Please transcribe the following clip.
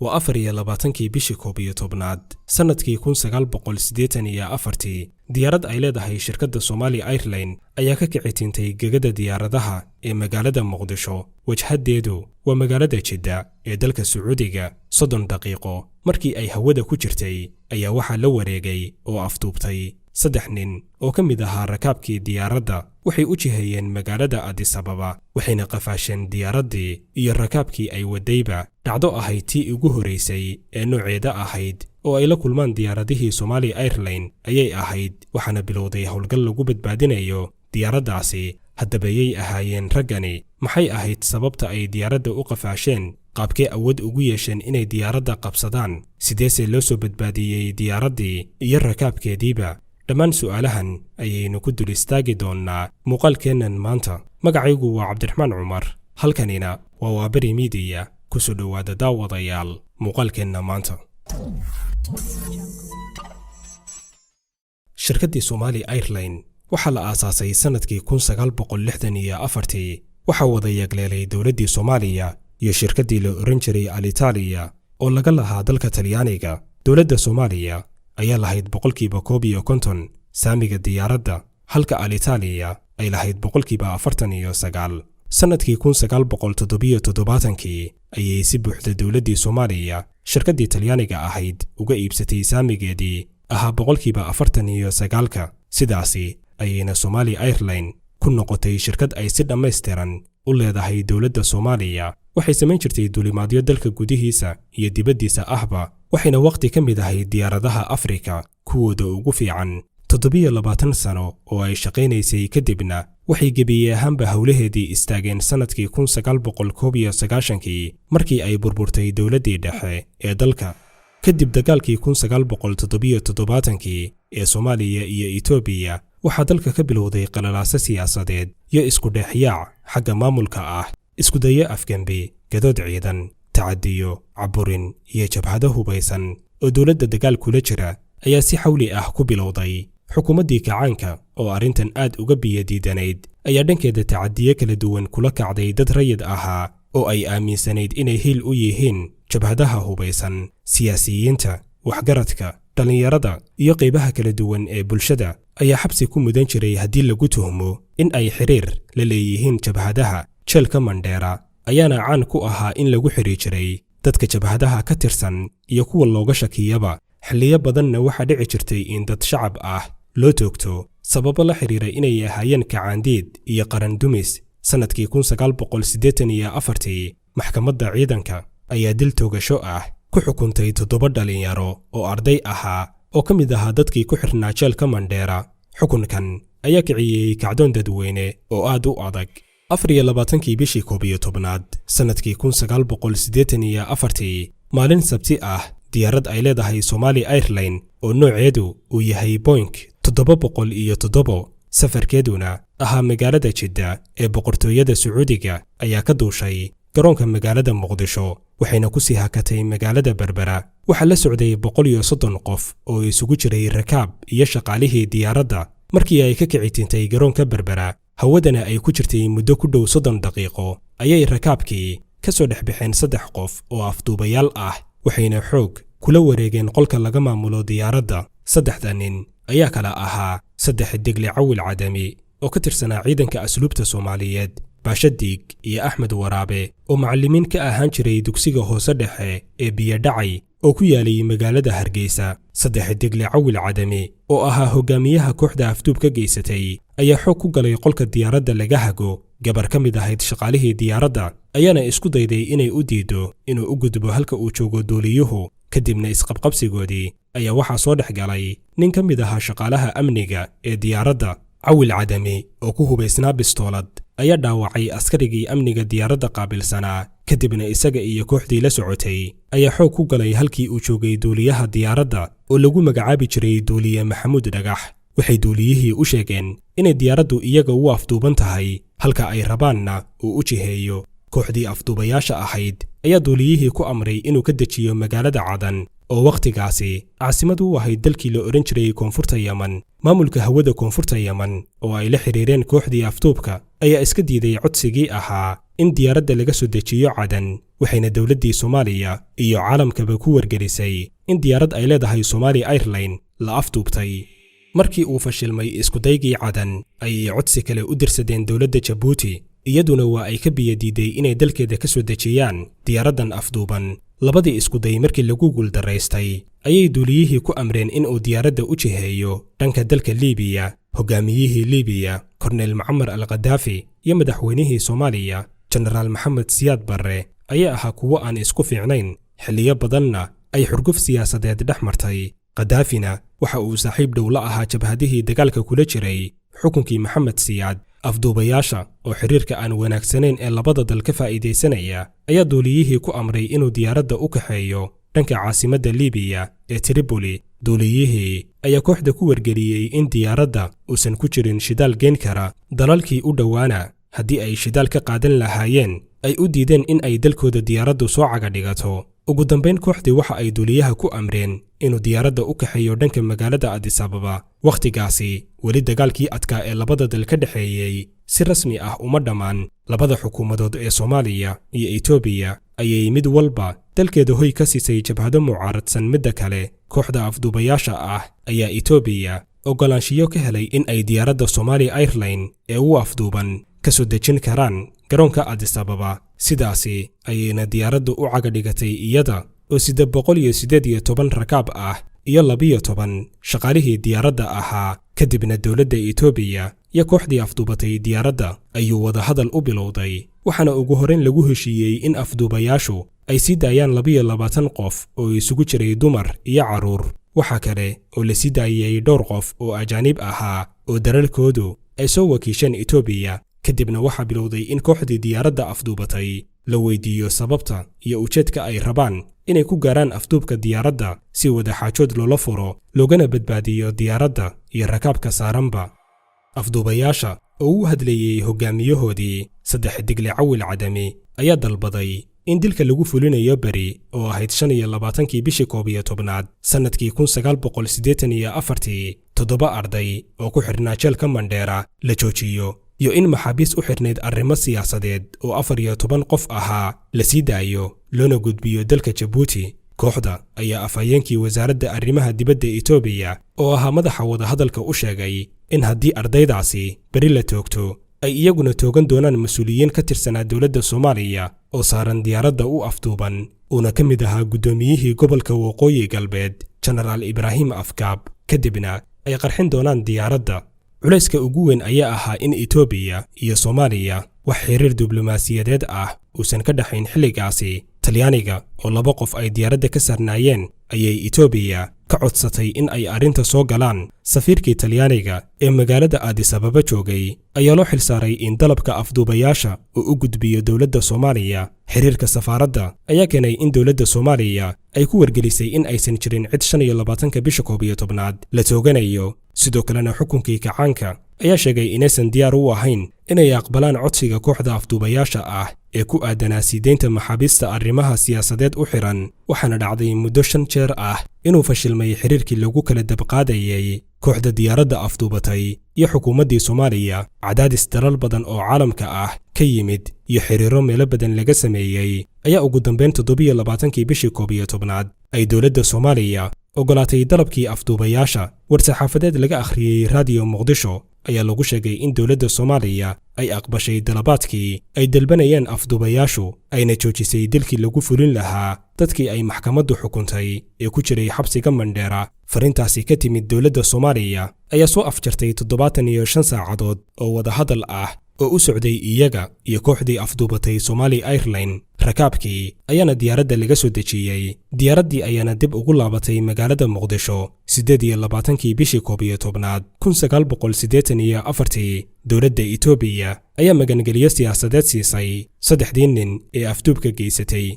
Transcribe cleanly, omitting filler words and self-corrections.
Waa 24-kii bishii 11aad sannadkii 1984-tii. Diyaarad ay leedahay shirkadda Somali Airline ayaa ka kici tintay gegada diyaaradaha ee magaalada Muqdisho. Wajhadeedu waa magaalada Jidda ee dalka Sacuudiga. 30 daqiiqo markii ay hawada ku jirtay ayaa waxaa la wareegay oo afduubtay saddex nin oo ka mid ahaa rakaabkii diyaaradda. Waxay u jiheeyeen magaalada Addis Ababa, waxayna qafaasheen diyaaraddii iyo rakaabkii ay wadayba. Dhacdo ahayd tii ugu horeysay ee nooceeda ahayd oo ay la kulmaan diyaaradihii Somali Airline ayay ahayd, waxaana bilowday howlgal lagu badbaadinayo diyaaraddaasi. Haddaba yay ahaayeen raggani? Maxay ahayd sababta ay diyaaradda u qafaasheen? Qaabkee awood ugu yeesheen inay diyaaradda qabsadaan? Sideese loo soo badbaadiyey diyaaraddii iyo rakaabkeediiba? Dhammaan su'aalahan ayaynu ku dul istaagi doonnaa muuqaalkeennan maanta. Magacaygu waa Cabdiraxmaan Cumar, halkanina waa Waaberi Miidiya. Kusoo dhowaada, daawadayaal, muuqaalkeenna maanta. Shirkaddii Somali Airline waxaa la aasaasay sannadkii 1964-tii. Waxaa wada yagleelay dowladdii Soomaaliya iyo shirkaddii la oran jiray Alitalia oo laga lahaa dalka Talyaaniga. Dowladda Soomaaliya ayaa lahayd 51% saamiga diyaaradda, halka Alitalia ay lahayd 49%. Sannadkii 1977-kii ayay si buuxda dowladdii Soomaaliya shirkaddii Talyaaniga ahayd uga iibsatay saamigeedii ahaa 49%-ka. Sidaasi ayayna Somali Airline ku noqotay shirkad ay si dhammaystiran u leedahay dowladda Soomaaliya. Waxay samayn jirtay duulimaadyo dalka gudihiisa iyo dibaddiisa ahba, waxayna wakhti ka mid ahayd diyaaradaha Afrika kuwooda ugu fiican. 27 sano oo ay shaqaynaysay kadibna waxay gebiye ahaanba howlaheedii istaageen sannadkii 1991-kii, markii ay burburtay dowladdii dhexe ee dalka kadib dagaalkii 1977-kii ee Soomaaliya iyo Itoobiya. Waxaa dalka ka bilowday qalalaaso siyaasadeed iyo isku dhexyaac xagga maamulka ah, iskudayo afgembi, gadood ciidan, tacadiyo, caburin iyo jabhado hubaysan oo dowladda dagaal kula jira ayaa si xawli ah ku bilowday. Xukuumaddii kacaanka oo arrintan aad uga biyadiidanayd ayaa dhankeeda tacadiyo kala duwan kula kacday dad rayid ahaa oo ay aaminsanayd inay hiil u yihiin jabhadaha hubaysan. Siyaasiyiinta, waxgaradka, dhallinyarada iyo qaybaha kala duwan ee bulshada ayaa xabsi ku mudan jiray haddii lagu tuhmo in ay xiriir la leeyihiin jabhadaha. Jeelka Mandheera ayaana caan ku ahaa in lagu xidhi jiray dadka jabhadaha ka tirsan iyo kuwa looga shakiyaba. Xilliyo badanna waxaa dhici jirtay in dad shacab ah loo toogto sababo la xidhiira inay ahaayeen kacaandiid iyo qaran dumis. Sannadkii 1984-tii maxkamadda ciidanka ayaa dil toogasho ah ku xukuntay toddoba dhalinyaro oo arday ahaa oo ka mid ahaa dadkii ku xirnaa jeelka Mandheera. Xukunkan ayaa kiciyey kacdoon dadweyne oo aad u adag. 24-kii bishii 11aad sannadkii 1984-tii, maalin Sabti ah, diyaarad ay leedahay Somali Airline oo nooceedu uu yahay Boeing 707, safarkeeduna ahaa magaalada Jidda ee Boqortooyada Sacuudiga, ayaa ka duushay garoonka magaalada Muqdisho, waxayna ku sii hakatay magaalada Berbera. Waxaa la socday 130 qof oo isugu jiray rakaab iyo shaqaalihii diyaaradda. Markii ay ka kici tintay garoonka Berbera, hawadana ay ku jirtay muddo ku dhow 30 daqiiqo, ayay rakaabkii ka soo dhex baxeen saddex qof oo afduubayaal ah, waxayna xoog kula wareegeen qolka laga maamulo diyaaradda. Saddexda nin ayaa kala ahaa saddex Degle Cawil Cadami oo ka tirsanaa ciidanka asluubta Soomaaliyeed, Baasha Diig iyo Axmed Waraabe oo macallimiin ka ahaan jiray dugsiga hoose dhexe ee Biyodhacay oo ku yaalay magaalada Hargeysa. Saddex Degle Cawil Cadami oo ahaa hogaamiyaha kooxda afduub ka geysatay ayaa xoog ku galay qolka diyaaradda laga hago. Gabar ka mid ahayd shaqaalihii diyaaradda ayaana isku dayday inay u diido inuu u gudbo halka uu joogo duuliyuhu. Kadibna isqabqabsigoodii ayaa waxaa soo dhex galay nin ka mid ahaa shaqaalaha amniga ee diyaaradda. Cawil Cadami oo ku hubaysnaa bistoolad ayaa dhaawacay askarigii amniga diyaaradda qaabilsanaa. Kadibna isaga iyo kooxdii la socotay ayaa xoog ku galay halkii uu joogay duuliyaha diyaaradda oo lagu magacaabi jiray duuliye Maxamuud Dhagax. Waxay duuliyihii u sheegeen inay diyaaraddu iyaga u afduuban tahay, halka ay rabaanna uu u jiheeyo. Kooxdii afduubayaasha ahayd ayaa duuliyihii ku amray inuu ka dejiyo magaalada Cadan oo wakhtigaasi caasimad u ahayd dalkii la odhan jiray Koonfurta Yeman. Maamulka hawada Koonfurta Yeman oo ay la xidhiireen kooxdii afduubka ayaa iska diiday codsigii ahaa in diyaaradda laga soo dejiyo Cadan, waxayna dowladdii Soomaaliya iyo caalamkaba ku wargelisay in diyaarad ay leedahay Somali Airline la afduubtay. Markii uu fashilmay iskudaygii Cadan, ayay codsi kale u dirsadeen dowladda Jabuuti, iyaduna waa ay ka biyadiiday inay dalkeeda ka soo dejiyaan diyaaraddan afduuban. Labadii iskuday markii lagu guuldaraystay, ayay duuliyihii ku amreen in uu diyaaradda u jiheeyo dhanka dalka Liibiya. Hogaamiyihii Liibiya, Korneyl Mucamar al Khadaafi, iyo madaxweynihii Soomaaliya, Jenaraal Maxamed Siyaad Barre, ayaa ahaa kuwo aan isku fiicnayn, xilliyo badanna ay xurguf siyaasadeed dhex martay. Khadaafina waxa uu saaxiib dhow la ahaa jabhadihii dagaalka kula jiray xukunkii Maxamed Siyaad. Afduubayaasha oo xiriirka aan wanaagsanayn ee labada dal ka faa'iidaysanaya ayaa duuliyihii ku amray inuu diyaaradda u kaxeeyo dhanka caasimadda Liibiya ee Tripoli. Duuliyihii ayaa kooxda ku wargeliyey in diyaaradda uusan ku jirin shidaal geen kara dalalkii u dhowaana haddii ay shidaal ka qaadan lahaayeen ay u diideen in ay dalkooda diyaaraddu soo caga dhigato. Ugu dambayn, kooxdii waxa ay duuliyaha ku amreen inuu diyaaradda u kaxeeyo dhanka magaalada Addis Ababa. Wakhtigaasi weli dagaalkii adkaa ee labada dal ka dhexeeyey si rasmi ah uma dhammaan. Labada xukuumadood ee Soomaaliya iyo Itoobiya ayay mid walba dalkeeda hoy ka siisay jabhado mucaaradsan midda kale. Kooxda afduubayaasha ah ayaa Itoobiya oggolaanshiyo ka helay in ay diyaaradda Somali Airline ee u afduuban ka soo dejin karaan garoonka Addis Ababa. Sidaasi ayayna diyaaraddu u caga dhigatay, iyada oo 118 rakaab ah iyo 12 shaqaalihii diyaaradda ahaa. Kadibna dowladda Itoobiya iyo kooxdii afduubatay diyaaradda ayuu wadahadal u bilowday, waxaana ugu horrayn lagu heshiiyey in afduubayaashu ay sii daayaan 22 qof oo isugu jiray dumar iyo carruur. Waxaa kale oo la sii daayay dhowr qof oo ajaanib ahaa oo dalalkoodu ay soo wakiisheen Itoobiya. Kadibna waxaa bilowday in kooxdii diyaaradda afduubatay la weydiiyo sababta iyo ujeedka ay rabaan inay ku gaaraan afduubka diyaaradda, si wadaxaajood loola furo loogana badbaadiyo diyaaradda iyo rakaabka saaranba. Afduubayaasha oo u hadlayey hogaamiyahoodii, saddex digle Cawil Cadami, ayaa dalbaday in dilka lagu fulinayo beri oo ahayd 25-kii bishii 11aad sannadkii 1984 toddoba arday oo ku xidhnaa jeelka Mandheera la joojiyo, iyo in maxaabiis u xidhnayd arrimo siyaasadeed oo 14 qof ahaa la sii daayo loona gudbiyo dalka Jabuuti. Kooxda ayaa afhayeenkii wasaaradda arrimaha dibadda Itoobiya oo ahaa madaxa wadahadalka u sheegay in haddii ardaydaasi beri la toogto, ay iyaguna toogan doonaan mas-uuliyiin ka tirsanaa dowladda Soomaaliya oo saaran diyaaradda u afduuban, uuna ka mid ahaa guddoomiyihii gobolka Waqooyi Galbeed, Jenaraal Ibraahim Afgaab, kadibna ay qarxin doonaan diyaaradda. Culayska ugu weyn ayaa ahaa in Itoobiya iyo Soomaaliya wax xiriir diblomaasiyadeed ah uusan ka dhexayn xilligaasi. Talyaaniga oo laba qof ay diyaaradda ka saarnaayeen ayay Itoobiya ka codsatay in ay arrinta soo galaan. Safiirkii Talyaaniga ee magaalada Addis Ababa joogay ayaa loo xilsaaray in dalabka afduubayaasha uu u gudbiyo dowladda Soomaaliya. Xiriirka safaaradda ayaa keenay in dowladda Soomaaliya ay ku wargelisay in aysan jirin cid 25-ka bisha 11aad la tooganayo. Sidoo kalena xukunkii kacaanka ayaa sheegay inaysan diyaar u ahayn inay aqbalaan codsiga kooxda afduubayaasha ah ee ku aadanaa siideynta maxaabiista arrimaha siyaasadeed u xiran. Waxaana dhacday muddo shan jeer ah inuu fashilmay xiriirkii lagu kala dabqaadayay kooxda diyaaradda afduubatay iyo xukuumaddii Soomaaliya. Cadaadis dalal badan oo caalamka ah ka yimid iyo xiriiro meelo badan laga sameeyey ayaa ugu dambeyn 27-kii bishii 11aad ay dowladda Soomaaliya ogolaatay dalabkii afduubayaasha. War-saxaafadeed laga akhriyey Raadiyo Muqdisho ayaa lagu sheegay in dowladda Soomaaliya ay aqbashay dalabaadkii ay dalbanayeen afduubayaashu, ayna joojisay dilkii lagu fulin lahaa dadkii ay maxkamaddu xukuntay ee ku jiray xabsiga Mandheera. Farintaasi ka timid dowladda Soomaaliya ayaa soo afjartay 75 saacadood oo wadahadal ah oo u socday iyaga iyo kooxdii afduubatay Somali Airline. Rakaabkii ayaana diyaaradda laga soo dejiyey, diyaaraddii ayaana dib ugu laabatay magaalada Muqdisho 28-kii bishii 11aad 1984. Dowladda Itoobiya ayaa magangeliyo siyaasadeed siisay saddexdii nin ee afduubka geysatay.